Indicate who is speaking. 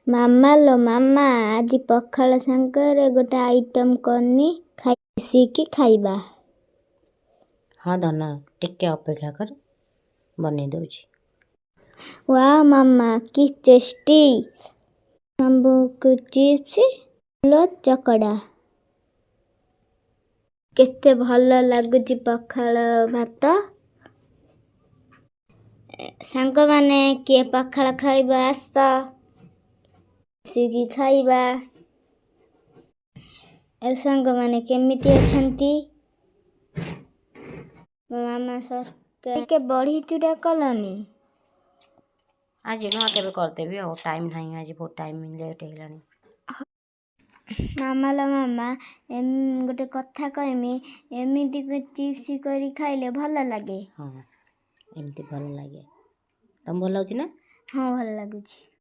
Speaker 1: ମାମା ଲୋ ମାମା, ଆଜି ପଖାଳ ସାଙ୍ଗରେ ଗୋଟେ ଆଇଟମ୍ କରନି, ମିଶିକି ଖାଇବା।
Speaker 2: ହଁ ଧନ, ଟିକେ ଅପେକ୍ଷା କର, ବନେଇ ଦେଉଛି।
Speaker 1: ୱାଓ ମାମା, କି ଟେଷ୍ଟି! ଆମ୍ବକୁ ଚିପ୍ସ ଆଳୁ ଚକଟା କେତେ ଭଲ ଲାଗୁଛି ପଖାଳ ଭାତ। ସାଙ୍ଗମାନେ, କିଏ ପଖାଳ ଖାଇବ ଆସ, ମିଶିକି ଖାଇବା। ଏ ସାଙ୍ଗମାନେ, କେମିତି ଅଛନ୍ତି? ମୋ ମାମା ସରକାର ଟିକେ ବଢ଼ି ଚୁରା କଲନି।
Speaker 2: ଆଜି ନୁହଁ, କେବେ କରିଦେବି ଆଉ। ଟାଇମ୍ ନାହିଁ ଆଜି, ବହୁତ ଟାଇମ୍ ଲେଟ୍ ହେଇଗଲାଣି।
Speaker 1: ମାମା ଲୋ ମାମା, ଗୋଟେ କଥା କହିମି, ଏମିତି ଚିପ୍ସ କରି ଖାଇଲେ ଭଲ ଲାଗେ?
Speaker 2: ହଁ, ଏମିତି ଭଲ ଲାଗେ। ତମକୁ ଭଲ ଲାଗୁଛି ନା?
Speaker 1: ହଁ, ଭଲ ଲାଗୁଛି।